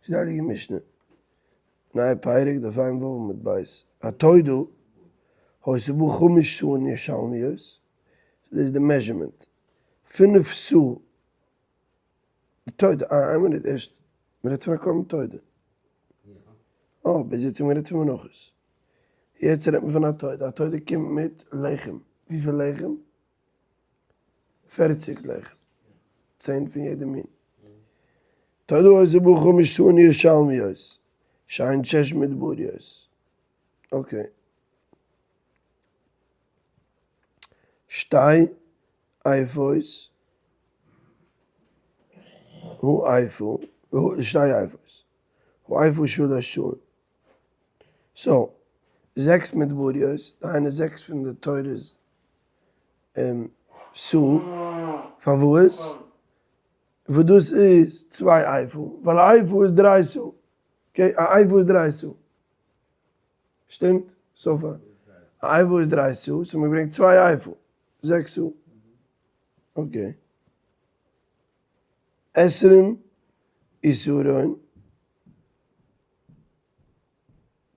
ס'איז די הייליגע משנה, נייע פרק, דף ע"ו עמוד ב', התודה היתה בה חמש סאין ירושלמיות, דאס איז די measurement, פינף סאה, די תודה, אה איין מינוט ערשט, מ'רעדט פון א קרבן תודה, אה ביז יעצט האבן מיר גערעדט פון מנחות, יעצט רעדט מען פון א תודה, א תודה קומט מיט לחם, וויפיל לחם? פערציג לחם, 10 פון יעדע מין. תודה היתה בה חמש סאין ירושלמיות, שהן שש מדבריות. okay. שתי איפות, הוא איפה, שתי איפות, הוא איפה שלש סאין. so, זעקס מדבריות, דהיינו זעקס פון די תורה'ס סאה, פארוואס? וואס דאס איז צוויי איפה, ווייל א איפה איז דריי סאה, okay, א איפה איז דריי סאה, שטימט? so far, א איפה איז דריי סאה, so מען ברענגט צוויי איפה, זעקס סאה, okay. עשרים עשרון.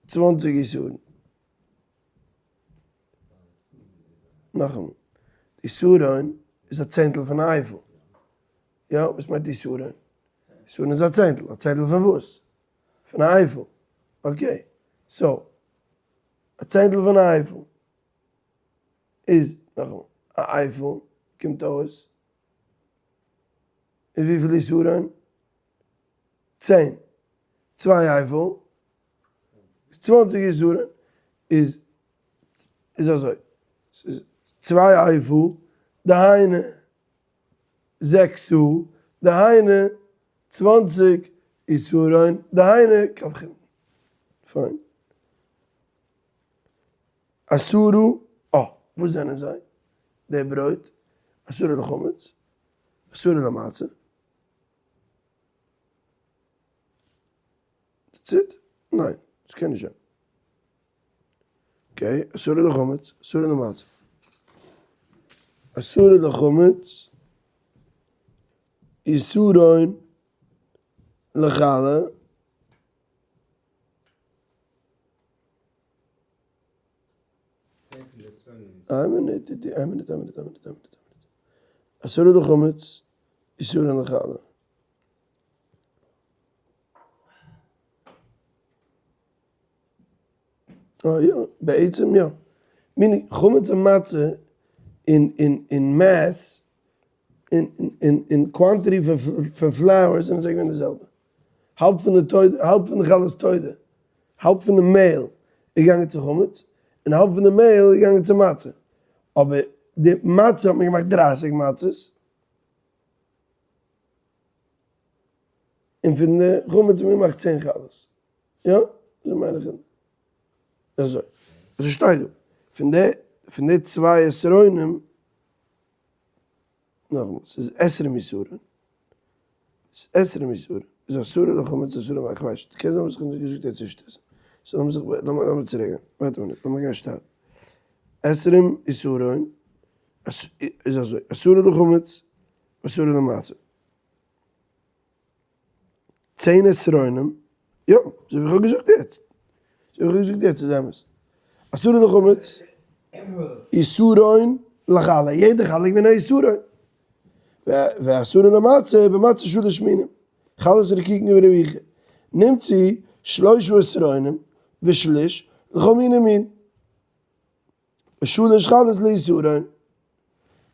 20 עשרון. נאכאמאל, עשרון איז א צענטל פון א איפה. יא, וואס מיינט עשרון? עשרון איז א צענטל. א צענטל פון וואס? פון א איפה. okay, so, א צענטל פון א איפה איז, נאכאמאל, א איפה קומט אויס איז וויפיל עשרון? 10. צוויי איפה איז 20 עשרון איז איז אזוי ס'איז צוויי איפה דהיינו זעקס סאה דהיינו 20 עשרון דהיינו קב חימטין. פיין. עשרה אה וואס זענען זיי? די ברויט עשרה לחמץ עשרה למצה. That's it? ניין, עס קען נישט זיין. okay, עשרה לחמץ, עשרה למצה. עשרה לחמץ, עשרון לחלה. איין מינוט, איין מינוט, איין מינוט, איין מינוט, איין מינוט. עשרה לחמץ, עשרון לחלה. אה יא, בעצם יא. meaning חמץ און מצה אין אין אין mass אין אין אין quantity פון flour זענען זיי געווען די זעלבע. האלב פון די תודה, האלב פון די חלות תודה, האלב פון די מעהל איז געגאנגען צו חמץ, און האלב פון די מעהל איז געגאנגען צו מצה. אבער די מצה האט מען געמאכט 30 מצות, און פון די חמץ האט מען געמאכט 10 חלות. יא? אזוי מיין איך. אזוי. אזוי שטייט דא. פון די פון די צוויי עשרונים, נאכאמאל, ס'איז עשרים עשרון. ס'איז עשרים עשרון. איז עשרה לחמץ עשרה איך ווייס נישט. קען זיין וואס איך האב געזאגט יעצט נישט איז. so לאמיר זיך לאמיר צוריק גיין. ווארט א מינוט, לאמיר גיין שטייט. עשרים עשרון איז אזוי, עשרה לחמץ, עשרה למצה. 10 עשרונים, יא, אזוי ווי איך האב געזאגט יעצט. אזוי ווי איך האב געזאגט יעצט איז אמת. עשרה לחמץ, עשרון לחלה, יעדע חלה איז געווען א עשרון. ועשרה למצה, במצה שלש מינים. חלות רקיקין ורביכה. נמצאו שלושה עשרונים ושליש לכל מין ומין. ושלש חלות לעשרון.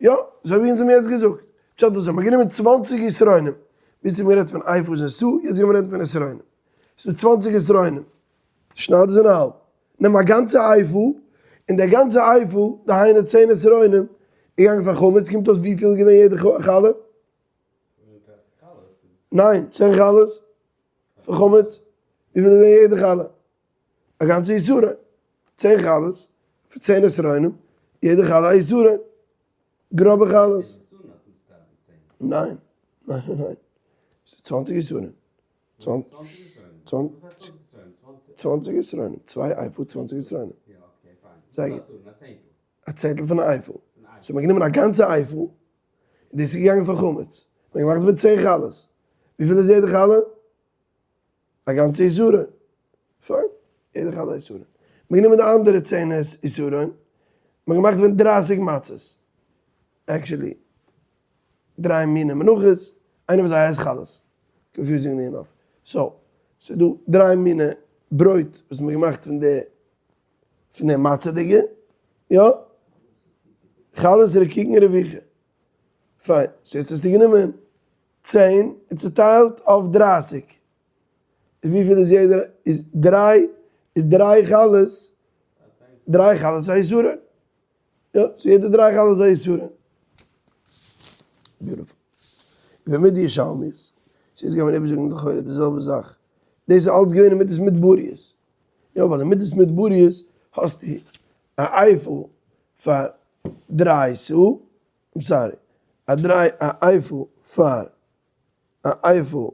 יא, אזוי ווי אונז האבן יעצט געזאגט. פשט אזוי, מ'האט גענומען 20 עשרונים. ביז מיר רעדט פון איפות און סאה, יעצט גייען מיר רעדן פון עשרונים. ס'איז דא 20 עשרונים. שנייד עס אין האלב. נעם א גאנצע איפה, און דער גאנצע איפה, דהיינו 10 עשרונים, איז געגאנגען פאר חמץ, קומט אויס וויפיל איז געווען יעדע חלה? ניין, 10 חלות פאר חמץ, וויפיל איז געווען יעדע חלה? א גאנצע עשרון. 10 חלות, פאר 10 עשרונים, יעדע חלה א עשרון. גראבע חלות. ניין, ניין, ניין, ניין. ס'איז 20 עשרונים. 20 עשרונים. צוויי איפה, 20 עשרונים. זייער גוט. א צענטל פון א איפה. so מ'האט גענומען א גאנצע איפה, און דאס איז געגאנגען פאר חמץ. מ'האט געמאכט דערפון 10 חלות. וויפיל איז יעדע חלה? א גאנצע עשרון. פיין, יעדע חלה עשרון. מ'האט גענומען די אנדערע 10 עשרון, מ'האט געמאכט דערפון 30 מצות. Actually, דריי מיני מנחות, איינע פון זיי הייסט חלות. Confusingly enough. So, ס'איז דא דריי מיני ברויט וואס מ'האט געמאכט פון די מצה'דיגע, יא? חלות רקיקין און רביכה. פיין, so יעצט האסטו גענומען 10 און צוטיילט אויף 30. איז וויפיל איז יעדער? איז דריי, איז דריי חלות, דריי חלות א עשרון. יא, so יעדע דריי חלות א עשרון. Beautiful. ווען מיט ירושלמיות, so יעצט גייען מיר איבערזאגן לכאורה די זעלבע זאך. דאס איז אלץ געווען אין מידות מדבריות. יא, ווייל אין מידות מדבריות האסטו א איפה פאר דריי סאה, I'm sorry, א דריי א איפה פאר א איפה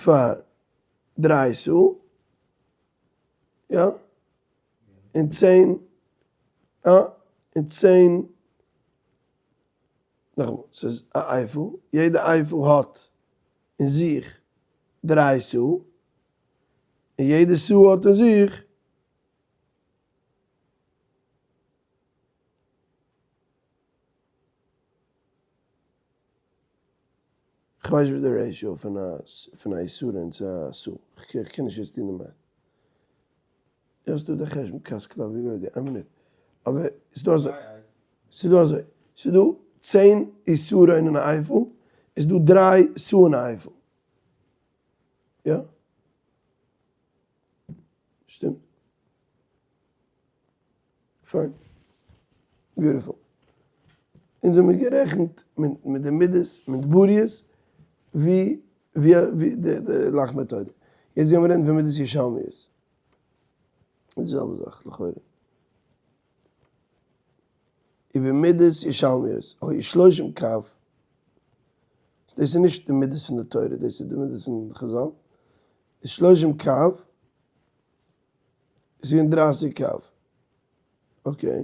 פאר דריי סאה, יא, און 10, יא, און 10, נאכאמאל, ס'איז א איפה, יעדע איפה האט אין זיך דריי סאה, און יעדע סאה האט אין זיך כ'ווייס נישט וואס די ratio פון א עשרון צו א סאה, כ'קען נישט יעצט טון די math. יא ס'דא די חשבון קאסקלא ווי געווען די איין מינוט, אבער ס'דא אזוי, ס'דא אזוי, ס'דא 10 עשרון אין א איפה, איז דא דריי סאה אין א איפה. יא? שטימט? פיין. Beautiful. אונז האבן מיר גערעכנט מיט די מידות מדבריות ווי ווי די לחמי תודה. יעצט גייען מיר רעדן פון מידות ירושלמיות. די זעלבע זאך לכאורה. איבער מידות ירושלמיות, היו שלושים קב. דאס איז נישט די מידות פון די תורה, דאס איז די מידות פון חזל. איז שלושים קב, איז געווען 30 קב. Okay.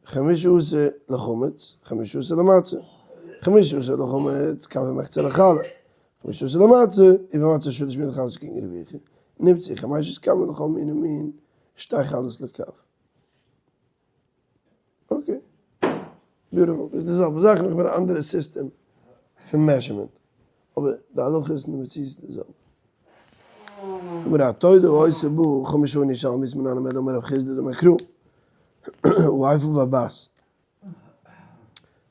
15 לחמץ, 15 למצה. 15 לחמץ, קב ומחצה לחלה. 15 למצה, איבער מצה שלש מין חלות קעגן רביכה. נמצא חמש קב לכל מין ומין, שתי חלות לקב. Okay. Beautiful. איז די זעלבע זאך, נאר מיט א אנדערע סיסטעם פון measurement. אבער די הלכה איז אין די מציאות די זעלבע. אמר התודה עושה בו חמש שנים של מיס מנן עמד אמר רב חסדא דאמר קרא האיפה והבת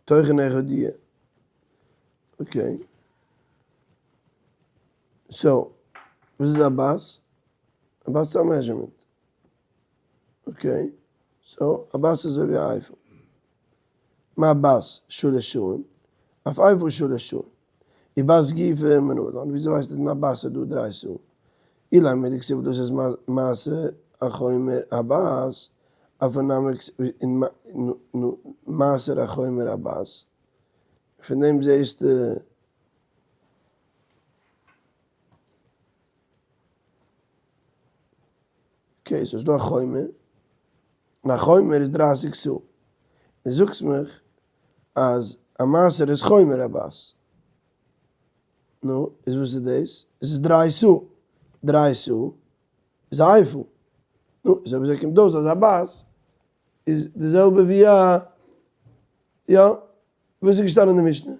תוכן אחד יהיה. Okay. So, וואס איז א בת? א בת איז א measurement. Okay, so א בת איז אזוי ווי א איפה. מה בת שלש סאין, אף איפה שלש סאין. ובת גופא מנלן, וויאזוי ווייסטו אז אין א בת איז דא דריי סאה? אילימא דכתיב דאס איז מעשר החומר הבת, אף נמי מעשר החומר הבת. פון דעם זעהסטו okay, so איז דא א חומר, און א חומר איז 30 סאה. דו זאגסט מיך אז א מעשר איז חומר הבת. נו, איז וואס איז דאס? עס איז דריי סאה. דריי סאה איז א איפה. נו, איז אויב אזוי קומט אויס אז א בת איז די זעלבע ווי א, יא, וואס איז געשטאנען אין די משנה? די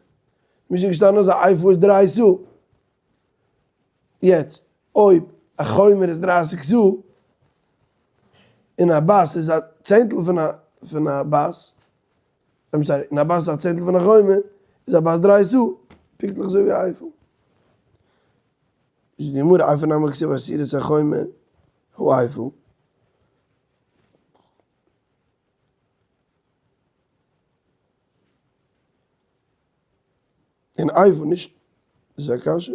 משנה איז געשטאנען אז א איפה איז דריי סאה. יעצט, אויב א חומר איז 30 סאה, און א בת איז א צענטל פון א בת, I'm sorry, און א בת איז א צענטל פון א חומר, איז א בת דריי סאה, פונקטליך אזוי ווי א איפה. זאגט די גמרא, איפה נמי כתיב עשירית החומר האיפה. און איפה נישט, איז א קשיא?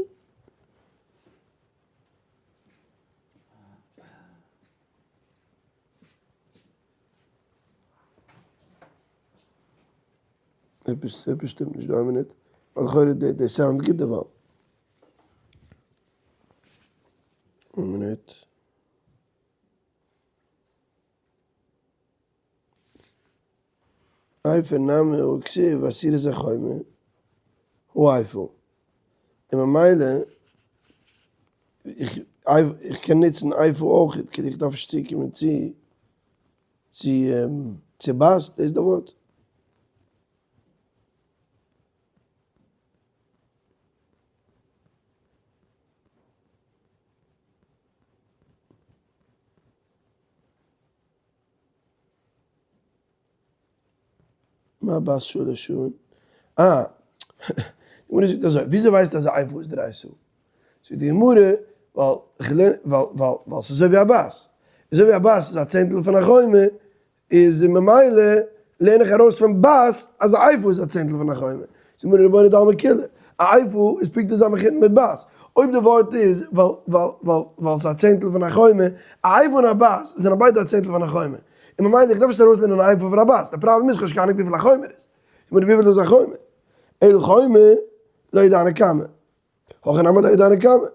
עפעס שטימט נישט דא, א מינוט, ווייל לכאורה די sound גוט דערווייל. א מינוט. איפה נמי הא כתיב עשירית החומר האיפה. און ממילא איך איך קען נוצן איפה אויך, כדי איך דארף נישט צוקומען צו צו צו בת, דאס איז די ווארט. מה בת שלש שעה? אה, די גמרא זאגט אזוי, וויאזוי ווייסטו אז א איפה איז דריי סאה? זאגט די גמרא, ווייל איך לערן, ווייל ווייל ווייל ס'איז אזוי ווי א בת, אזוי ווי א בת איז א צענטל פון א חומר, איז ממילא לערן איך ארויס פון בת אז א איפה איז א צענטל פון א חומר. זאגט די גמרא רבונו דעלמא כולא, א איפה איז פונקט די זעלבע חומר מיט בת, אויב די ווארט איז ווייל ווייל ווייל ווייל ס'איז א צענטל פון א חומר, א איפה און א בת זענען ביידע א צענטל פון א חומר, און ממילא איך דארף נישט ארויסלערנען א איפה פון א בת, די פראבלעם איז כ'האב נישט קיין אנונג וויפיל א חומר איז, איך מיין וויפיל איז א חומר? אלא חומר לא ידענא כמה, הכא נמי לא ידענא כמה.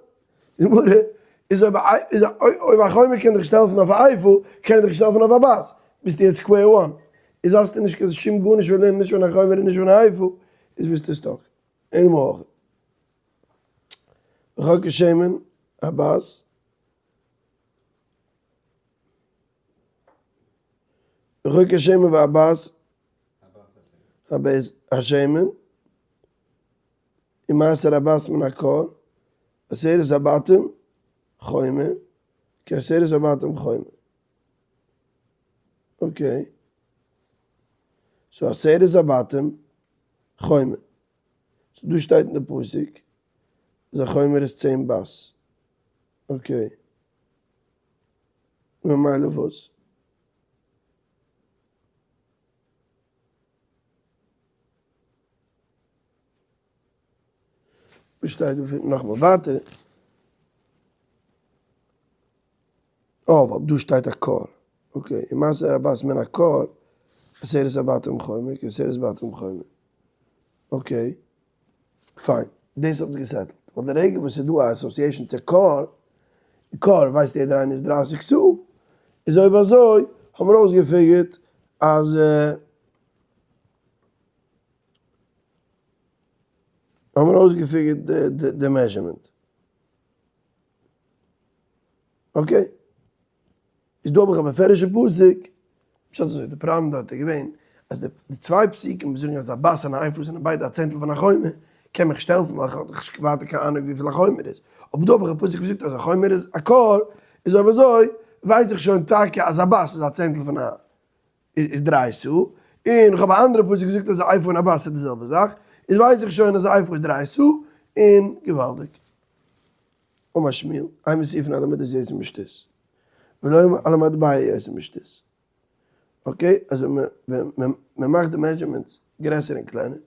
די גמרא איז אויב איז אויב א חומר קען דיך נישט העלפן אויף א איפה, קען ער דיך נישט העלפן אויף א בת, ביסטו יעצט square one, איז האסטו נישט קיין שום גארנישט פון דעם, נישט פון א חומר און נישט פון א איפה, איז ביסטו stuck. אין מוח. וחוק השמן, הבת. וחוק השמן והבת, הבית השמן, ומעשר הבת מן הכור, עשרת הבתים חומר, כעשרת הבתים חומר. okay. so עשרת הבתים חומר. so דא שטייט אין די פסוק אז א חומר איז 10 בת. okay. ממילא וואס? וואס שטייט דא נאכאמאל ווייטער? אה, ווייל דא שטייט א כור. okay, ומעשר הבת מן הכור, עשרת הבתים חומר, כעשרת בתים חומר. okay, פיין. דאס האט זיך גע settle ט. ווייל די רגע וואס ס'איז דא א association צו כור, כור ווייסט יעדער איינער איז 30 סאה, איז אויב אזוי האבן מיר אויסגע figure ט אז האבן מיר אויסגע figure ט די measurement. okay. איז דא האב איך א בפירוש'ע פסוק, פשט אזוי, די פראבלעם דארט איז געווען אז די צוויי פסוקים וואס זאגן אז א בת און א איפה זענען ביידע א צענטל פון א חומר, קען מיך נישט העלפן ווייל איך האב דאך נישט ווייטער קיין אהנונג וויפיל א חומר איז. אבער דא האב איך א פסוק וואס זאגט אז א חומר איז א כור, איז אויב אזוי ווייס איך שוין טאקע אז א בת איז א צענטל פון א איז דריי סאה, און איך האב א אנדערע פסוק וואס זאגט אז א איפה און א בת איז די זעלבע זאך, איז ווייס איך שוין אז א איפה איז דריי סאה, און געוואלדיג. אמר שמואל, אין מוסיפין על המידות יותר משתות, ולא על המטבע יותר משתות. okay, אז ווען מען מאכט די measurements גרעסער און קלענער,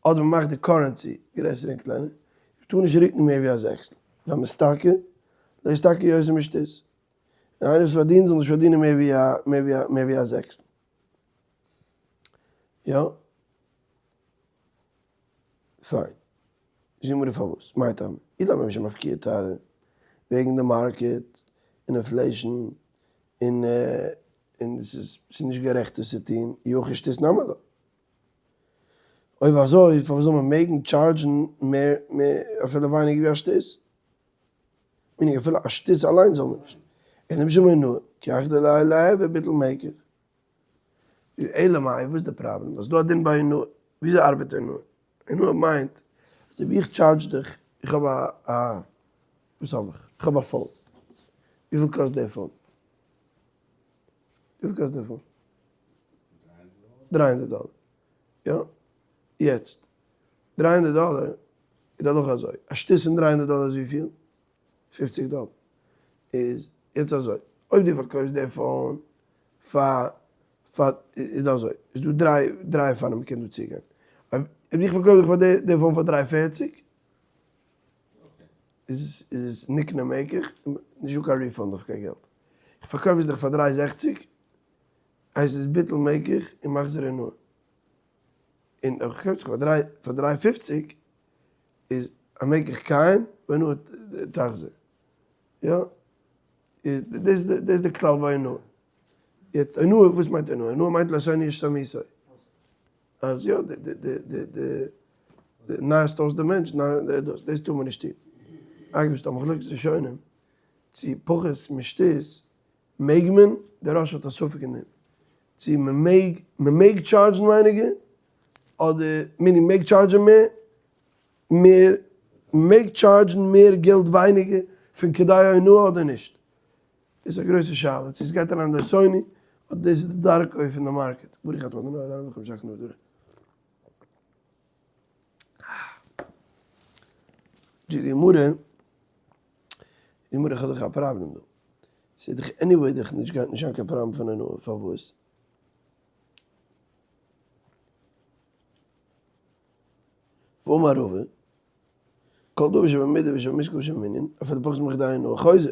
אדער מען מאכט די currency גרעסער און קלענער, טאר נישט רוקן מער ווי א זעקסטל. והמשתכר, לא ישתכר יותר משתות. און איינער וואס פארדינט זאל נישט פארדינען מער ווי א מער ווי א מער ווי א זעקסטל. יא. פיין. זאג מיר פארוואס. מאי טעמא? אילא משום אפקויי תערא, וועגן די market און inflation און און ס'איז ס'איז נישט גערעכט עס צו טון, אי הכי שתות נמי לא. אויב אזוי פארוואס זאל מען מעגן טשארדזשן מער מער אפילו ווייניגער ווי א שתות? meaning אפילו א שתות אליין זאל מען נישט. אלא משום אונאה, כי היכי דלא ליהוי ביטול מקח. אלא מאי, וואס איז די פראבלעם? אז דא א דין ביי אונאה, וויאזוי ארבעט אונאה? אונאה מיינט, אז אויב איך טשארדזש דיך, איך האב א א, וואס האב איך? איך האב א phone. וויפיל קאסט די phone? וויפיל קאסט די phone? 300 דאלער. יא? יעצט, 300 דאלער איז די הלכה אזוי, א שתות פון 300 דאלער איז וויפיל? 50 דאלער. איז יעצט אזוי, אויב דו פארקויפסט די phone פאר פאר איז דא אזוי, איז דא דריי אופנים מ'קען דא צוגיין. אויב איך פארקויף דיך פאר די phone פאר 340, איז עס נקנה מקח, נישטא קיין refund אויף קיין געלט. איך פארקויף עס דיך פאר 360, הייסט עס ביטול מקח און מחזיר אונאה. און אויב איך קויף זיך פאר 350 איז א מקח קיים ואונאה תחזור. יא? דאס איז די כלל ביי אונאה. יעצט אונאה, וואס מיינט אונאה? אונאה מיינט לא תונו איש את עמיתו. אז יא, די די די די. נארסט אויס די מענטש, דאס דאס טאר מען נישט טון. אגב ס'דא מחלוקת ראשונים צו פחות משתות מעג מען, דער ראש האט א ספק אין דעם, צו מען מעג מען מעג טשארדזשן ווייניגער, אדער meaning מעג טשארדזשן מער, מער מעג טשארדזשן מער געלט ווייניגער פון כדי אונאה אדער נישט. דאס איז א גרויסע שאלה צו עס גייט אריין אין די סוני אדער דאס איז די דרכו פון די market. ברוך אתה אדוני אלוהינו מלך העולם שהכל נהיה בדברו. די גמרא, די גמרא איך האב דאך א פראבלעם דא. ס'איז דאך anyway דאך נישט גייט נישט זיין קיין פראבלעם פון אונאה, פארוואס? ואמר רבא, כל דבר שבמידה ושבמשקל ושבמנין, אפילו פחות מכדי אונאה חוזר.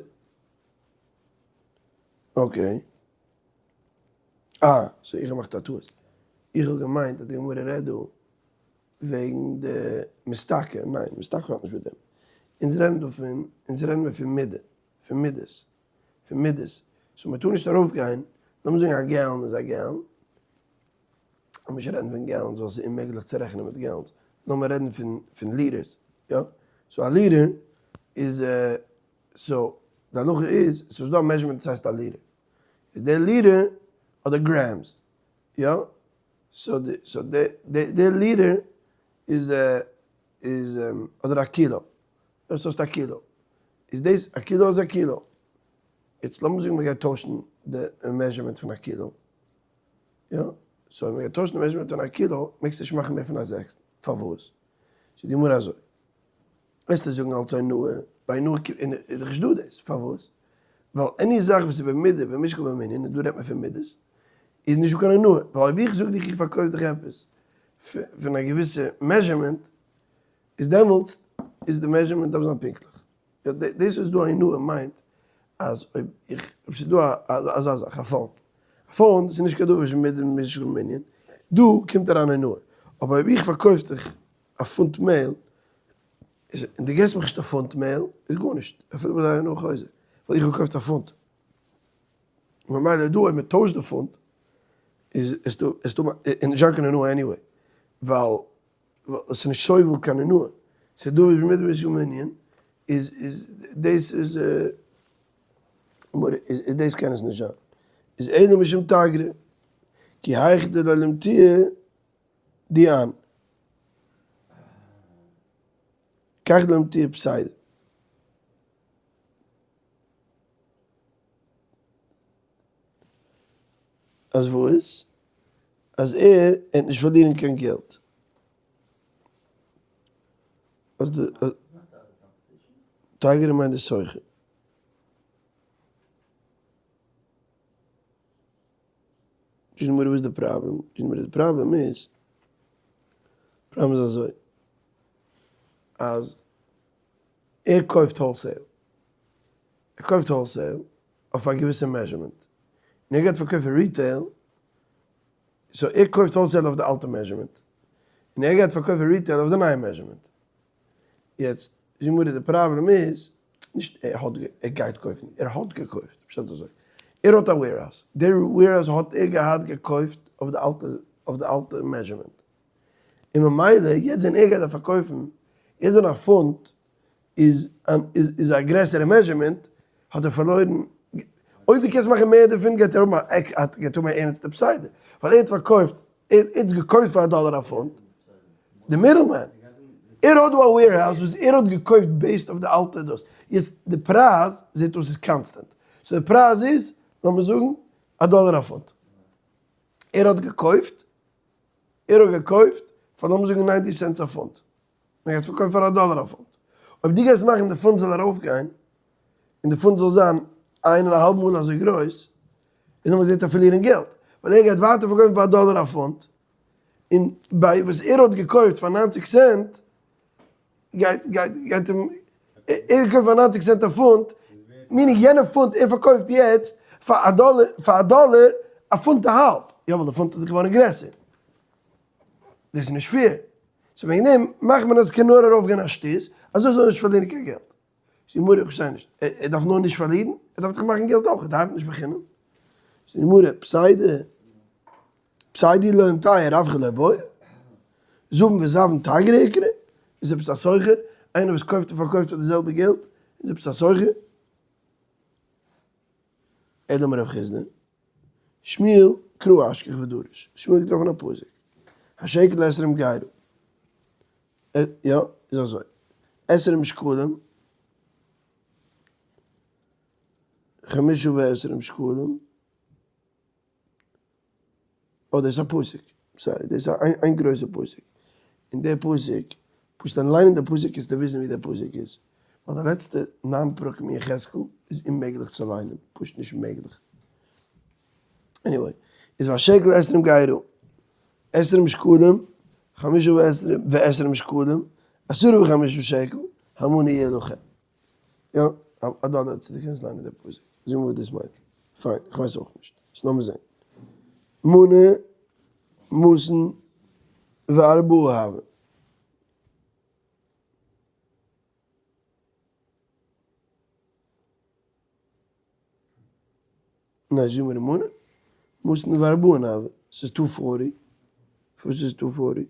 okay. אה, so איך האב געמאכט א טעות. איך האב געמיינט אז די גמרא רעדט דא וועגן די משתכר, ניין, משתכר האט נישט מיט דעם. אונז רעדן דא פון, אונז רעדן מיר פון מידה, פון מידות, פון מידות. so מען טאר נישט ארויפגיין, לאמיר זאגן א gallon איז א gallon, לאמיר נישט רעדן פון gallons ווייל ס'איז אוממעגליך צו רעכענען מיט gallons, לאמיר רעדן פון פון ליטערס, יא? so א ליטער איז, so די הלכה איז, ס'איז דא א measurement וואס הייסט א ליטער, איז די ליטער אדער grams, יא? so די so די די ליטער איז איז אדער א קילא, דאס הייסט א קילא, איז דאס א קילא איז א קילא, יעצט לאמיר זאגן מ'גייט טוישן די measurement פון א קילא, יא, so אויב מ'גייט טוישן די measurement פון א קילא, מעגסטו נישט מאכן מער פון א זעקסטל, פארוואס? זאגט די גמרא אזוי, וועסטו זאגן אלץ אונאה, ביי אונאה איז דאך נישט דא דאס, פארוואס? ווייל any זאך וואס איז במידה במשקל במנין, און דא רעדט מען פון מידות, איז נישט דא קיין אונאה, ווייל אויב איך זאג דיך איך פארקויף דיך עפעס פון א געוויסע measurement, איז דעמאלטס איז די measurement דארף זיין פונקטליך. דאס וואס דא אונאה מיינט אז אויב איך, אויב ס'איז דא אזא זאך א phone, א phone איז נישט קיין דבר שבמידה במשקל ובמנין, דא קומט אריין אונאה, אבער אויב איך פארקויף דיך א פונט מעהל, און דו געסט מיך נישט א פונט מעהל, איז גארנישט, אפילו ביי זיי אונאה חוזר, ווייל איך האב געקויפט א פונט. ממילא דא אויב מען טוישט די פונט, איז עס דא, עס דא, און נישט זיין קיין אונאה anyway, ווייל עס איז נישט סובל קיין אונאה, ס'איז דא ווי מיט ווי שום ענין, איז איז דאס איז איז דאס קען עס נישט זיין, איז אלא משום תגרא, כי היכי דלא למטויי דיאן, כך דלא למטויי פסיידא. אז וואס? אז ער העט נישט פארלירן קיין געלט. אז די תגרא מיינט די סוחר. זאגט די גמרא וואס איז די פראבלעם? זאגט די גמרא די פראבלעם איז, פראבלעם איז אזוי, אז ער קויפט wholesale, ער קויפט wholesale אויף א געוויסע measurement, און ער גייט פארקויפן retail, so ער קויפט wholesale אויף די אלטע measurement, און ער גייט פארקויפן retail אויף די נייע measurement. יעצט, זאג מיר די פראבלעם איז, נישט ער האט, ער גייט קויפן, ער האט געקויפט, פשט איז אזוי, ער האט א warehouse, דער warehouse האט ער געהאט געקויפט אויף די אלטע, אויף די אלטע measurement, און ממילא יעצט ווען ער גייט דארף פארקויפן, יעצט ווען א פונט איז איז א גרעסערע measurement, האט ער פארלוירן, אויב דו קענסט מאכן מער דערפון גייט ער האבן א גייט האבן א ערנסטע פסיידא, ווייל ער האט פארקויפט, ער האט געקויפט פאר א דאלער א פונט, די middleman, ער האט דא א warehouse וואס ער האט געקויפט based אויף די אלטע דאס, יעצט די פרייז זעט אויס איז constant, so די פרייז איז לאמיר זאגן א דאלער א פונט, ער האט געקויפט, ער האט געקויפט פאר לאמיר זאגן 90 cents א פונט, מען גייט פארקויפן פאר א דאלער א פונט, אויב דו גייסט מאכן די פונט זאל ארויפגיין, און די פונט זאל זיין איין און א האלב מאל אזוי גרויס, איז נאר גייט ער פארלירן געלט, ווייל ער גייט ווייטער פארקויפן פאר א דאלער א פונט, און ביי וואס ער האט געקויפט פאר 90 סענט, גייט גייט גייט אים, ער האט געקויפט פאר 90 סענט א פונט, meaning יענע פונט ער פארקויפט יעצט פאר א דאלער, פאר א דאלער א פונט א האלב, יא ווייל די פונט איז געווארן גרעסער. דאס איז נישט fair. so וועגן דעם מאכט מען אז עס קען נאר ארויפגיין א שטות, אזוי זאל ער נישט פארלירן קיין געלט. זאגט די גמרא, איך פארשטיי נישט, ער דארף נאר נישט פארלירן? ער דארף דאך מאכן געלט אויך, ער דארף נישט בחינם. זאגט די גמרא, פסיידא, פסיידא לא אימתאי רווחא לא בעי, זבין וזבין תגרא איקרי. איז עפעס א סוחר? איינער וואס קויפט און פארקויפט פאר די זעלבע געלט איז עפעס א סוחר? אלא אמר רב חסדא, שמואל קרא אשכח ודרש, שמואל האט געטראפן א פסוק, השקל עשרים גרה, יא, איז אזוי, עשרים שקלים, חמשה ועשרים שקלים, אוי דאס איז א פסוק, sorry דאס איז איין גרויסע פסוק, און די פסוק, פשוט אן ליינען די פסוק קענסטו וויסן ווי די פסוק איז, ווייל די לעצטע ניין פרקים אין יחזקאל איז אוממעגליך צו ליינען, פשוט נישט מעגליך. anyway, איז והשקל עשרים גרה, עשרים שקלים, חמשה ועשרים שקלים, עשרה וחמשה שקל, המנה יהיה לכם. יא, א דאלער צו דו קענסט ליינען די פסוק, זאג מיר וואס דאס מיינט. פיין, איך ווייס אויך נישט. ס'איז לאמיר זען. מנה מתין וארבעה הוה. ניין, זאג מיר מנה מתין וארבעה הוה. ס'איז two forty. וואס איז two forty?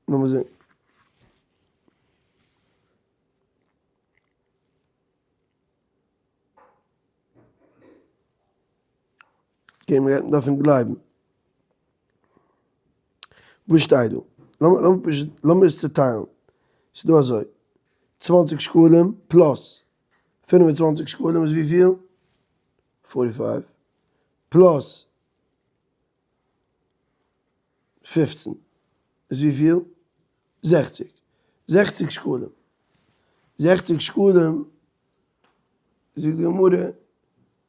לאמיר זען. okay, מיר דארפן גלייבן. וואס שטייט דא? לאמיר פשוט, לאמיר עס צוטיילן. ס'איז דא אזוי, צוואנציג שקלים plus 25 שקלים איז וויפיל? forty five plus 15 איז וויפיל? 60. 60 שקלים. 60 שקלים, זאגט די גמרא,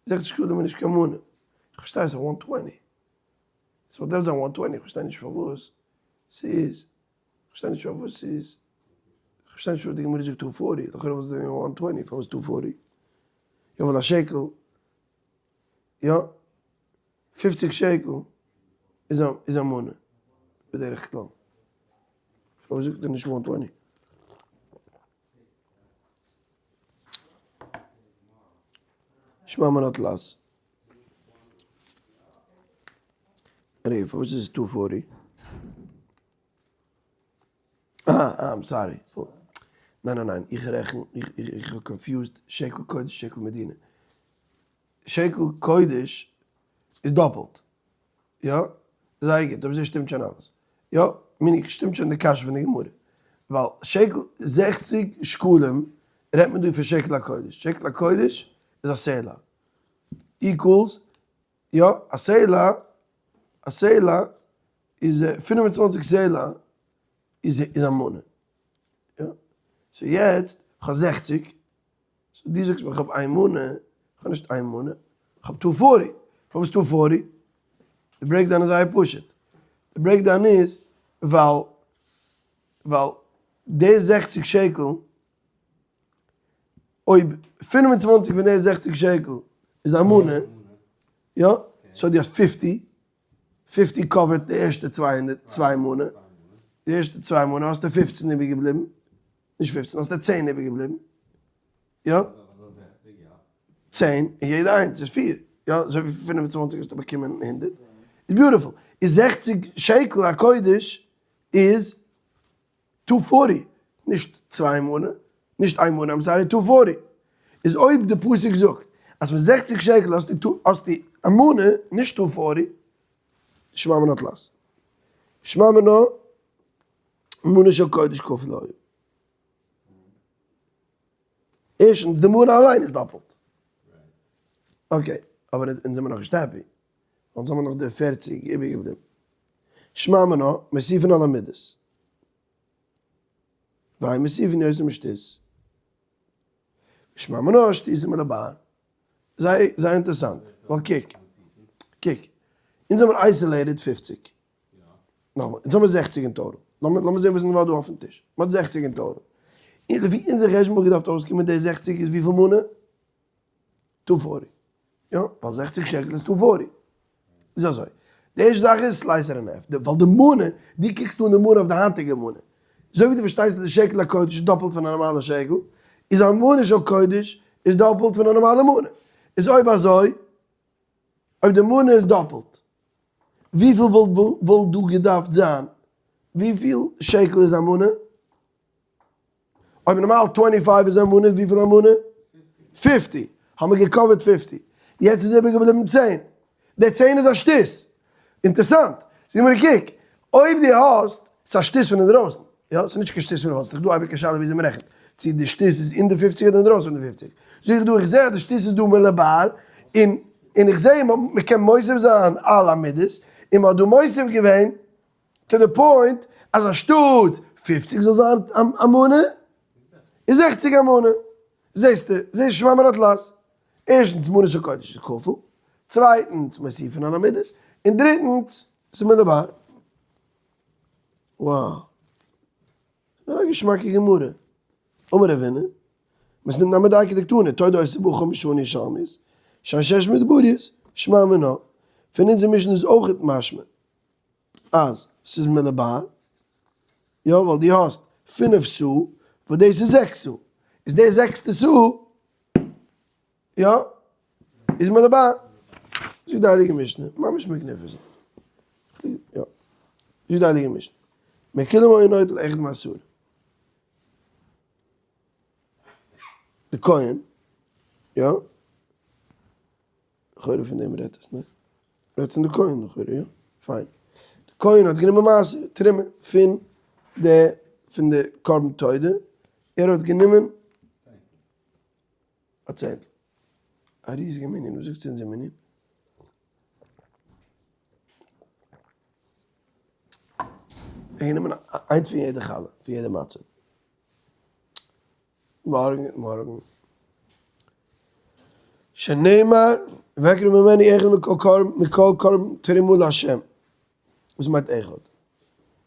60 שקלים איז נישט קיין מנה. איך פארשטיי ס'איז one twenty. ס'וואלט געדארפט זיין one twenty, איך פארשטיי נישט פארוואס ס'איז, איך פארשטיי נישט פארוואס ס'איז, איך פארשטיי נישט פארוואס די גמרא זאגט two forty, לכאורה וואלט עס געווען one twenty, פארוואס two forty? יא ווייל א שקל, יא, פופציג שקל איז א איז א מנה בדרך כלל. פארוואס זאגט ער נישט one twenty? שמע מינה תלת. רגע, פארוואס איז עס two forty? אה, אה, I'm sorry. ניין ניין ניין, איך רעכן, איך איך האב confused שקל קודש שקל מדינה. שקל קודש איז דאפלט. יא? זייער גוט, אויב אזוי שטימט שוין אלעס. יא, meaning שטימט שוין די קשיא פון די גמרא. ווייל שקל זעכציג שקלים רעדט מען דא פון שקל הקודש. שקל הקודש איז א סלע. equals, יא, א סלע, א סלע איז 25 סלע איז איז א מנה. יא? so יעצט, כ'האב זעכציג, so דו זאגסט מיר כ'האב איין מנה, כ'האב נישט איין מנה, כ'האב two forty. פארוואס two forty? די breakdown איז זייער פשוט. די breakdown איז ווייל ווייל די זעכציג שקל, אויב 25 פון די זעכציג שקל איז א מנה, יא, so דו האסט fifty, fifty cover ט די ערשטע 200, צוויי מנה, די ערשטע צוויי מנה האסטו 15 איבערגעבליבן, נישט 15, האסטו 10 איבערגעבליבן, יא? 10, און יעדע איינס איז 4, יא? אזוי ווי 25 האסטו באקומען 100, איז beautiful. איז 60 שקל הקודש איז two forty, נישט צוויי מנה, נישט איין מנה, I'm sorry, two forty. איז אויב די פסוק זאגט אז פון 60 שקל האסטו האסטו א מנה, נישט two forty, שמע מינה תלת. שמע מינה מנה של קודש כפול היה. ערשטנס, די מנה אליין איז דאפלט. okay, אבער אונז זעמיר נאכנישט happy. אונז האבן נאך די 40 איבערגעבליבן. שמע מינה, מוסיפין על המידות. ואין מוסיפין יותר משתית. שמע מינה שתית מלבר. זייער זייער אינטערעסאנט. ווייל קוק, קוק, אונז האבן isolated 50. נאכאמאל, אונז האבן 60 אין total. לאמיר לאמיר זען וואס איז נאר דא אויפן טיש. מ'האט 60 אין total. און לפי אונזער חשבון וואלט געדארפט אויסקומען די 60 איז וויפיל מנה? 240. יא, ווייל 60 שקל איז 240. איז אזוי. די ערשטע זאך איז slice in half. ווייל די מנה, דו קוקסט אן די מנה אויף די היינטיגע מנה. אזוי ווי דו פארשטייסט אז די שקל הקודש איז דאפלט פון א נארמאלע שקל, איז א מנה של קודש איז דאפלט פון א נארמאלע מנה. איז אויב אזוי, אויב די מנה איז דאפלט. וויפיל וואלט דא געדארפט זיין? וויפיל שקל איז א מנה? אויב נארמאל twenty five איז א מנה, וויפיל א מנה? 50. האבן מיר גע cover ט 50. יעצט איז איבערגעבליבן 10. די 10 איז א שטות. אינטערסאנט. זאג מיר קוק, אויב דו האסט, ס'איז א שטות פון אינדרויסן. יא, ס'איז נישט קיין שטות פון אינדרויסן. ס'איז דא אייביג א שאלה וויאזוי מ'רעכנט. צו די שטות איז אין די 50 אדער אינדרויסן פון די 50. זאג איך דא, איך זע אז די שטות איז דא מלבר, און און איך זע מ'קען מוסיף זיין על המידות, און מ'האט דא מוסיף געווען to the point אז אנשטאט 50 זאל זיין א מנה, איז 60 א מנה. זעסטו, זעסט שמע מינה תלת. ערשטנס מנה של קודש איז כפול, צווייטנס מוסיפין על המידות, און דריטנס ס'איז מלבר. Wow. א געשמאקע גמרא. אמר רבינא, מתניתין נמי דייקא דקתני, תודה היתה בה חמש שנים ירושלמית, שהן שש מדבריות, שמע מינה. פון אונזער משנה איז אויכעט משמע אז ס'איז מלבר, יא ווייל דו האסט פינף סאה וואס דאס איז זעקס סאה, איז די זעקסטע סאה יא איז מלבר. זאגט די הייליגע משנה, ממש magnificent. יא. זאגט די הייליגע משנה, מכולם היה נוטל אחד מעשרה. די כהן, יא, לכאורה פון דעם רעדט עס, ניין? רעדט פון די כהן לכאורה, יא? פיין. די כהן האט גענומען מעשר, תרומה, פון די, פון די קרבן תודה, ער האט גענומען א צענטל. א ריזיגע מנין, וואס זאגט צו אונזער מנין? ער האט גענומען איינס פון יעדע חלה, פון יעדע מצה. מארגן, מארגן. שנאמר, והקריב ממנו אחד מכל קרבן, מכל קרבן תרומה לה'. וואס מיינט אחד?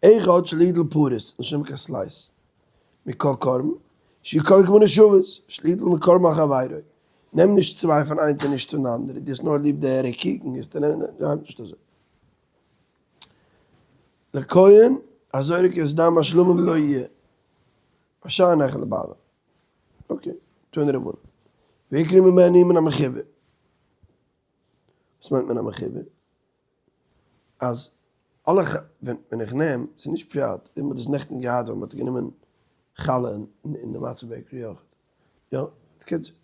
אחד שלא יגדל פרוס, נישט נעמען קיין slice. מכל קרבן, שיהא כל כמנה שוות, שלא יטול מקרבן על חברו. נעם נישט צוויי פון איינס און נישט פון די אנדערע, דו האסט נאר ליב די רקיקן, גייסטו נעמען, ניין, נישט אזוי. לכהן, הזורק את דם השלמים לא יהיה. השאר נאכל לבעליו. Okay, תנו רבנן. והקריב ממנו מן המחובר. וואס מיינט מן המחובר? אז אלע ח ווען ווען איך נעם, ס'איז נישט פשט, איך האב דאס נעכטן געהאט ווען מ'האט גענומען חלה אין די מצה bakery אויך. יא,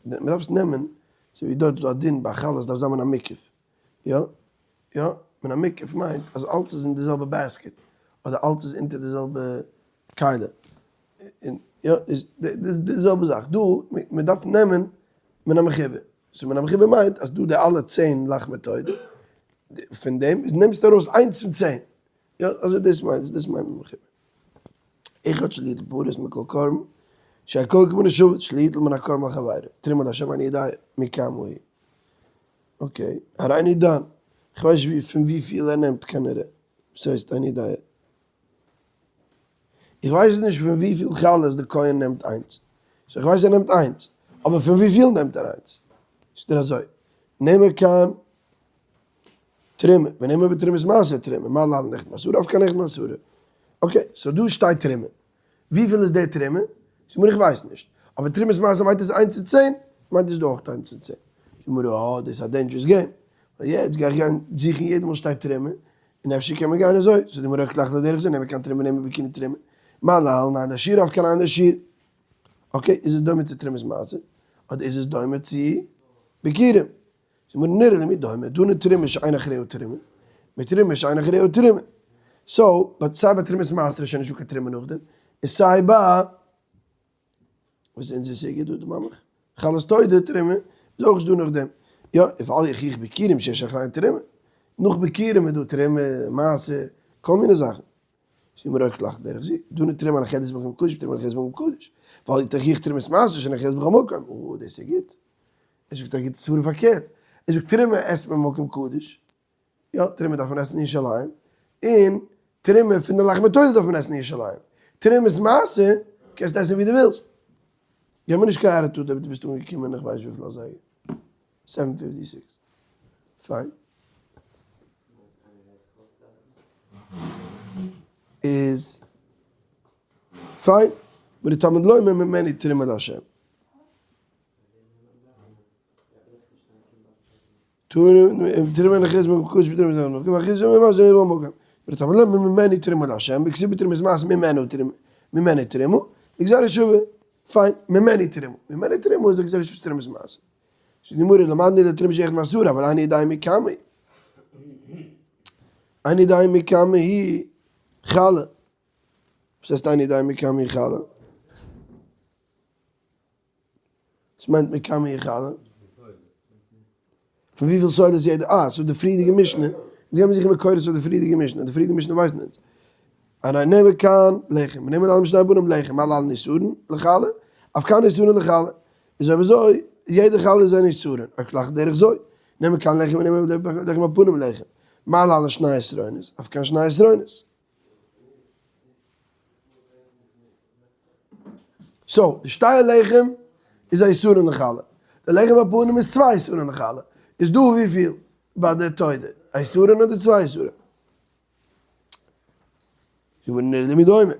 מ'דארף עס נעמען, אזוי ווי דארט איז דא א דין ביי חלה עס דארף זיין מן המוקף. יא, יא, מן המוקף מיינט אז אלץ איז אין די זעלבע basket, אדער אלץ איז אונטער די זעלבע כלי. און יא, איז די זעלבע זאך דא, מען דארף נעמען מן המחובר. so מן המחובר מיינט אז דא די אלע 10 לחמי תודה, פון דעם איז נעמסטו ארויס איינס פון 10. יא, אזוי דאס מיינט, דאס מיינט מן המחובר. אחד שלא יטול פרוס מכל קרבן, שהכל כמנה שוות, שלא יטול מן הקרבן על חברו, תרומה להשם איני יודע מכמה היא. Okay, הריני דן. כ'ווייס נישט פון וויפיל ער נעמט כנראה. וואס הייסט איני יודע? איך ווייס נישט פון וויפיל חלות די כהן נעמט איינס. so איך ווייס ער נעמט איינס. אבער פון וויפיל נעמט ער איינס? זאגט ער אזוי, נאמר כאן תרומה, ונאמר בתרומת מעשר תרומה, מה להלן אחד מעשרה אף כאן אחד מעשרה. Okay, so דא שטייט תרומה. וויפיל איז די תרומה? זאגט מיר איך ווייס נישט. אבער תרומת מעשר מיינט עס איינס צו 10, מיינט עס דא אויך איינס צו 10. זאגט מיר אה, דאס איז א dangerous game. ווייל יעצט גיי איך גיין זוכן יעדע מאל שטייט תרומה, און אפשר קען מען גיין אזוי. זאגט די גמרא כלך לדרך זה, נאמר כאן תרומה נאמר בכינוי תרומה. מה להלן אין לשיעור אף כאן אין לשיעור. Okay, איז עס דומה צו תרומת מעשר? אדער איז עס דומה צו ביכורים? זאגט מיר נראה למי דומה, דנא תרומה שאין אחריה תרומה, מתרומה שאין אחריה תרומה. so, but סיי ביי תרומת מעשר איז שוין נישטא קיין תרומה נאכדעם, און סיי ביי, וואס איז אונזער סוגיא דא דערמאן מיך? חלות תודה תרומה איז אויך נישטא נאכדעם. יא, ואל יוכיח ביכורים שיש אחריהן תרומה. נאך ביכורים איז דא תרומה, מעשר, כל מיני זאכן. זאגט מיר רק לאך דרך זה, דנא תרומה הנחלת במקום קדוש, תרומה הנחלת במקום קדוש. ואל תוכיח תרומת מעשר שנחלת בכל מקום. או, דאס איז גוט. ער זאגט א גוטע סברא פארקערט, ער זאגט תרומה עסט מען במקום קדוש, יא תרומה דארף מען עסן אין ירושלים, און תרומה פון די לחמי תודה דארף מען עסן אין ירושלים, תרומת מעשר קענסטו עסן ווי דו ווילסט, גיב מיר נישט קיין attitude אויב דו ביסט אנגעקומען איך ווייס וויפיל אזייגער, 7:56, פיין. איז פיין, ותלמוד לומר ממנו תרומה לה'. תרומה נחית מקודש בתרומה זו מקום ואחרי זה ממש זה לא מקום. אבל לא ממני תרומה להשם, וכסיב בתרומה מס ממנו תרומה, ממני תרומה, גזירה שווה, פיין, ממני תרומה, ממני תרומה איז א גזירה שווה תרומת מעשר. זאגט די גמרא למדנו לתרומה שייכת מעשרה, אבל איני יודע מכמה היא. איני יודע מכמה היא חלה. וואס הייסט איני יודע מכמה היא חלה? וואס מיינט מכמה היא חלה? פון וויפיל סולת יעדע, אה, ס'איז די פריערדיגע משנה, אונז גיימיר זוכן מקורות פאר די פריערדיגע משנה, די פריערדיגע משנה ווייסט אונז. הרי נאמר כאן לחם, ונאמר להלן שני בנים לחם, מה להלן איסורין לחלה, אף כאן איסורין לחלה. איז אויב אזוי, יעדע חלה איז אן איסורין, רק לך דרך זוי. נאמר כאן לחם ונאמר לחם הפנים לחם. מה להלן שני עשרונות, אף כאן שני עשרונות. so, די שתי הלחם איז א עשרון לחלה. די לחם הפנים איז צוויי עשרון לחלה. איז דא וויפיל ביי די תודה? א עשרון אדער צוויי עשרון? זאגט מיר נראה לי דומה.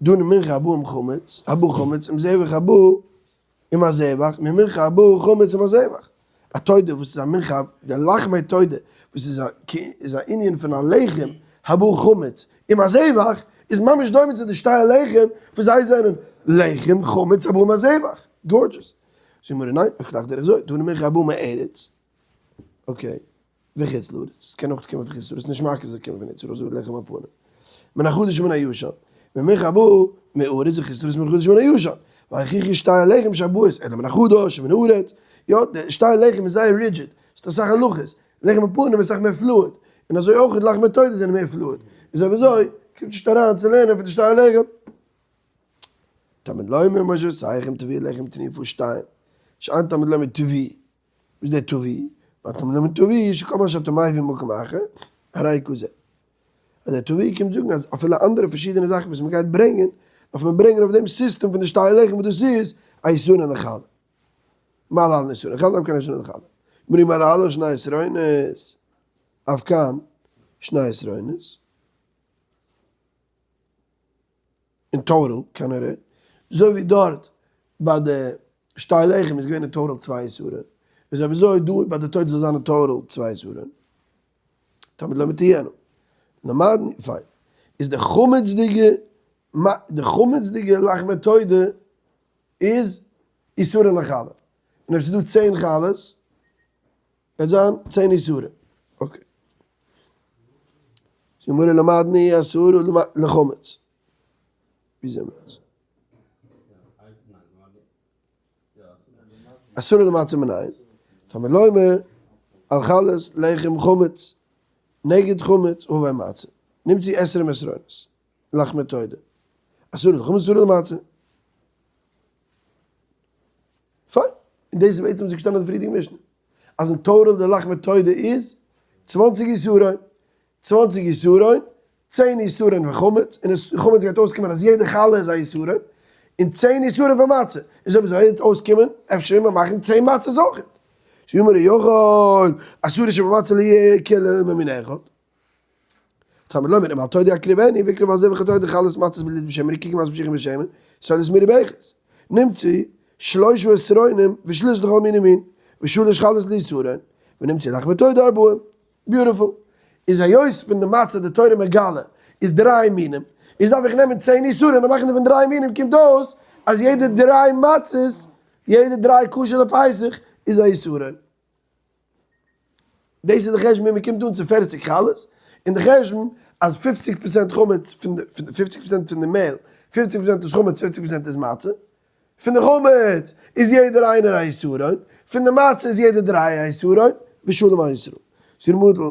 דא ממנחה הבא עם חמץ, הבא חמץ עם זבח הבא עם הזבח, ממנחה הבא חמץ עם הזבח. א תודה וואס איז א מנחה, די לחמי תודה וואס איז א איז א ענין פון א לחם הבא חמץ עם הזבח, איז ממש דומה צו די שתי הלחם וואס זיי זענען לחם חמץ הבא עם הזבח. gorgeous. זאגט מיר ניין, איך טראכט דרך זוי, דא מנחה הבא מארץ. okay. וחוץ לארץ, עס קען אויך קומען פון חוץ לארץ, נישט מעכב זאל קומען פון ארץ ישראל, אזוי ווי לחם הפנים. מן החדש ומן הישן, ממנחה הבא מארץ וחוץ לארץ מן החדש ומן הישן. והוכיחו שתי הלחם שהבאות, אלא מן החדש ומן הארץ. יא, די שתי הלחם איז זייער rigid, ס'איז אסאך הלכות. לחם הפנים איז אסאך מער fluid. און אזוי אויך לחמי תודה זענען מער fluid. איז אויב אזוי, קומט נישט אריין צו לערנען פון די שתי הלחם. תלמוד לומר מושבותיכם תביאו לחם תנופה שתיים. שאין תלמוד לומר תביאו. וואס דער תביא? ואתה מלמד תביא שכל מה שאתה מביא ממקום אחר, הרי כזה. אז דער תביא קומט זאגן אז אפילו אנדערע פארשידענע זאכן וואס מ'גייט ברענגען, דארף מען ברענגען אויף דעם סיסטעם פון די שתי לחם וואס דאס איז א יתרון לחלה. מה להלן יתרון לחלה, אף כאן יתרון לחלה. אומרים מה להלן שני יתרונות, אף כאן שני יתרונות. אין total כנראה, אזוי ווי דארט ביי די שתי לחם איז געווען אין total צוויי איסורים, איז אויב אזוי דא ביי די תודה זאל זיין אין total צוויי איסורים, תלמוד לומר תהיינה. למדנו, פיין. איז די חמצ'דיגע די חמצ'דיגע לחמי תודה איז איסורין לחלה. און אויב ס'איז דא צען חלות וועט זיין צען איסורים. okay. גמרא למדנו עשרה לחמץ. ווי זעמיר אונז? עשרה למצה מנין? תלמוד לומר על חלות לחם חמץ נגד חמץ הבא מצה. נמצאו עשרים עשרונות לחמי תודה. עשרה לחמץ עשרה למצה. פיין. און דאס איז בעצם וואס איז געשטאנען אין די פריערדיגע משנה. אז אין total די לחמי תודה איז צוואנציג עשרון, צוואנציג עשרון, צען עשרון פאר חמץ, און עס חמץ גייט אויסקומען אז יעדע חלה איז א עשרון, און צען עשרון פאר מצה. איז אויב אזוי וועט אויסקומען אפשר מיר מאכן צען מצות אויכעט. שיאמר יכול עשרה שבמצה לא יהיה כולן ממין אחד. תלמוד לומר אם על תודה יקריבנו ויקרב על זבח התודה חלות מצות בליט בשמן רקיקים מצות משיחים בשמן סולת מירי באחת נמצא שלושה עשרונים ושלוש לכל מין ומין ושלוש חלות ליסורין ונמצא לחמי תודה ארבעים beautiful איז היות פון די מצה די תורה מגלה איז דריי מינים איז דארף איך נעמען צען איסורים און מאכן פון דריי מינים קומט אויס אז יעדע דריי מצות יעדע דריי כשר לפסח איז א איסורין. דאס איז די חשבון ווי מען קומט אן צו פערציג חלות, און די חשבון אז פופציג פראצענט חמץ פון די פופציג פראצענט פון די מעהל, פופציג פראצענט איז חמץ פופציג פראצענט איז מצה, פון די חמץ איז יעדער איינער א עשרון, פון די מצה איז יעדער דריי א עשרון, ושלום על ישראל. ס'איז מוטל,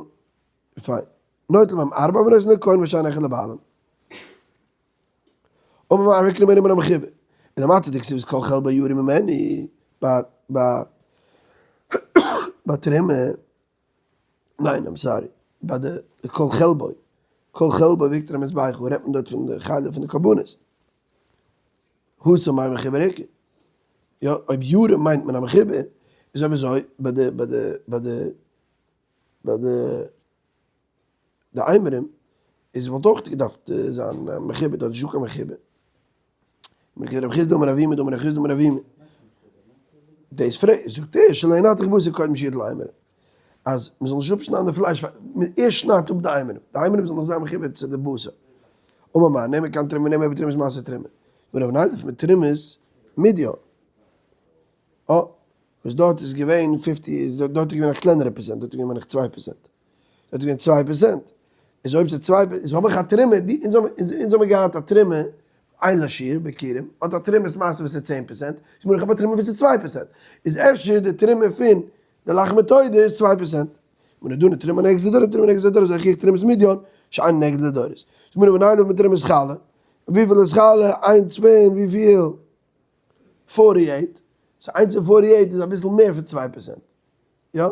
פיין. נוטל מהם ארבע ונותן לכהן ושאר אחד לבעלים. אמר מר ויקרא ממנו מן המחובר, און אמרת דכתיב איז כל חלבו ירים ממני, ביי ביי ביי תרומה, ניין I'm sorry, ביי די כל חלבו, כל חלבו והקטיר המזבח, רעדט מען דארט פון די חלב פון די קרבנות, התם מאי מחובר איכא, יא אויב ירים מיינט מען א מחובר, איז אויב אזוי ביי די ביי די ביי די ביי די די אימורים איז וואלט אויך געדארפט זיין מחובר דארט איז נישטא קיין מחובר. רב חסדא אמר אבימי דאמר רב חסדא אמר אבימי. דאס פרעגט זאגט ער שלא ינתח בשר קודם שיטול אימורים. אז מ'זאל נישט אפשניידן די פלייש, ער שניידט אפ די אימורים, די אימורים זאלן נאך זיין מחובר צו די בשר. אמר מר, נעם מכאן תרומה נעם אבער תרומת מעשר תרומה. מיר האבן ניידער פון תרומת מדין. אה, וואס דארט איז געווען fifty, דארט איז געווען א קלענערע פערסענט, דארט איז געווען מיין איך 2%. דארט איז געווען 2%. איז אויב ס'איז צוויי, איז האב איך א תרומה, די, אונז האבן, אונז האבן געהאט א תרומה, אין לה שיעור, ביכורים, האט א תרומת מעשר וואס איז 10%, איז מיר איך האב א תרומה וואס איז 2%. איז אפשר די תרומה פון די לחמי תודה איז 2%. מיר דא תרומה נגד לדורות, תרומה נגד לדורות, זאג איך תרומת מדין, שאין נגד לדורות. איז מיר וניידע מיט תרומת חלה. וויפיל איז חלה? איינס פון וויפיל? 48. so איינס פון 48 איז אביסל מער פון 2%. יא?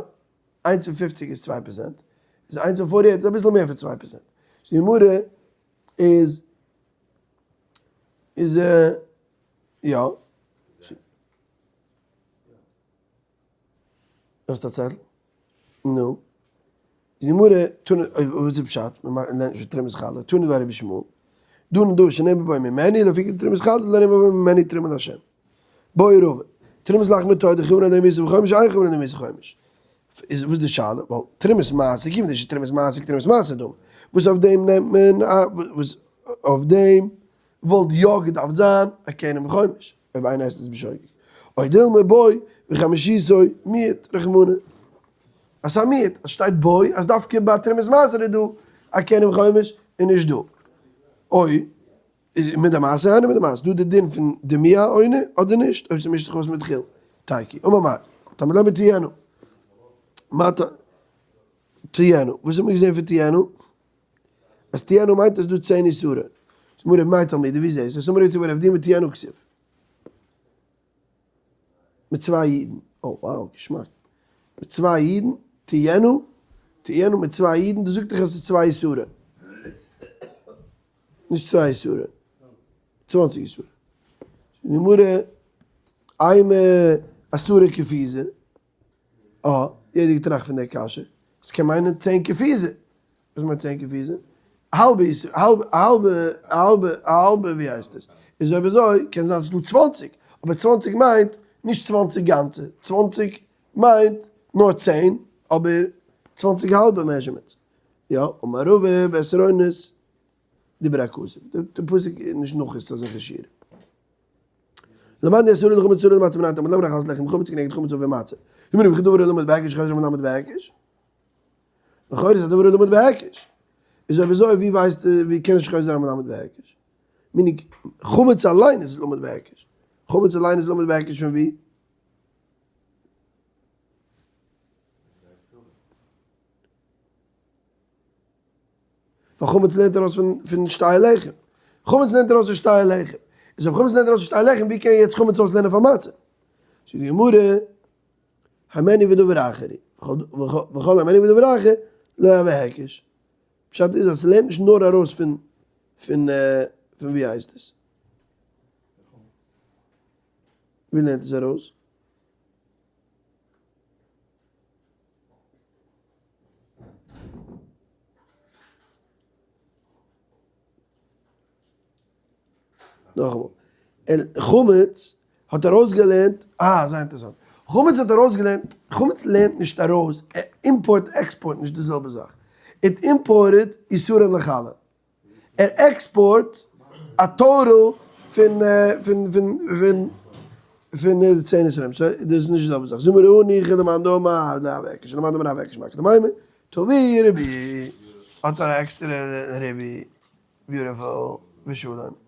איינס פון 50 איז 2%. איז איינס פון 48 איז אביסל מער פון 2%. so די גמרא איז איז יא. האסט א צעטל? נו. די גמרא, תנא, וואס איז פשט? מען לערנט נישט תרומת חלה, תנא דבי רבי ישמעאל, דא און דא שנאמר בו ממני, לפיכך תרומת חלה לא נאמר בו ממני תרומה להשם. בעי רבא, תרומת לחמי תודה חייבין על ידי מיתה וחומש אין חייבין על ידי מיתה וחומש. איז וואס די שאלה? ווייל תרומת מעשר, כיוון דשתרומת מעשר כתרומת מעשר דמי. וואס אויף דעם נעמט מען א, וואס אויף דעם וואלט יא געדארפט זיין א קרן וחומש. אויב איינער עסט עס בשוגג. או דילמא בו וחמישיתו מיעט רחמנא. אז ס'איז א מיעוט, אז שטייט בו, אז דווקא ביי תרומת מעשר איז דא א קרן וחומש און נישט דא. אוי, איז מיט די מעשר איינער מיט די מעשר, דא די דין פון די מי העונה אדער נישט, אויב ס'מישט זיך אויס מיט חיל. תיקו. אמר מר. תלמוד לומר תהיינה. מה תהיינה? וואס האט מען געזען פון תהיינה? אז תהיינה מיינט אז דא 10 איסורים. זאגט מר. מאי תלמידי, ווי זעהסטו? עס אמר רבי יצחק בר אבדימי תהיינה כתיב. מיט צוויי אידן. oh wow, געשמאק. מיט צוויי אידן, תהיינה, תהיינה מיט צוויי אידן, דאס זאגט דאך אז עס איז צוויי איסורים. נישט צוויי איסורים. 20 איסורים. די גמרא, אימא עשרה כפיזה. אה, יעדער געטראכט פון דער קשיא. עס קען מיינען 10 כפיזה. וואס מיינט 10 כפיזה? א האלבע איסור, א האלבע, א האלבע, א האלבע, א האלבע, ווי הייסט עס? איז אויב אזוי, קען זיין ס'איז דא 20, אבער 20 מיינט נישט 20 גאנצע, 20 מיינט נאר 10, אבער 20 האלבע measurements. יא, אמר רבא בעשרונות דיבר הכתוב. די פסוק איז נישט נאך אזעלכע שיעורים. למדנו אסור לחמץ אסור למצה מנין תלמוד לומר אכלת לחם חמץ כנגד חמץ ומצה. אם רבי חדא למד בהיקש חזר מלמד בהיקש. לכאורה איז א דבר למד בהיקש. איז אויב אזוי ווי ווייסט ווי קען נישט חזר מלמד בהיקש? meaning חמץ אליין איז למד בהיקש. חמץ אליין איז למד בהיקש פון ווי? ווייל חמץ לערנט ארויס פון שתי הלחם. חמץ לערנט ארויס פון שתי הלחם. איז אויב חמץ לערנט ארויס פון שתי הלחם, ווי קען יעצט חמץ אויסלערנען פאר מצה? זאגט די גמרא, הימנו ודבר אחר, וכל הימנו ודבר אחר, לא הוי היקש. פשט איז אז ס'לערנט נישט נאר ארויס פון פון ווי הייסט עס? ווי לערנט עס ארויס? נאכאמאל, חמץ האט ארויסגעלערנט, אה זייער אינטערעסאנט, חמץ האט ארויסגעלערנט, חמץ לערנט נישט ארויס, import export נישט די זעלבע זאך, it imported איסורין לחלה, ער export א total פון פון פון פון פון די 10 איסורים, so דאס איז נישט די זעלבע זאך, זאג מיר אן איך למאן דאמר לאו היקש, למאן דאמר הוי היקש מאי דמיימר, תביא רבי, האט ער א עקסטערע רבי, beautiful, ושלום.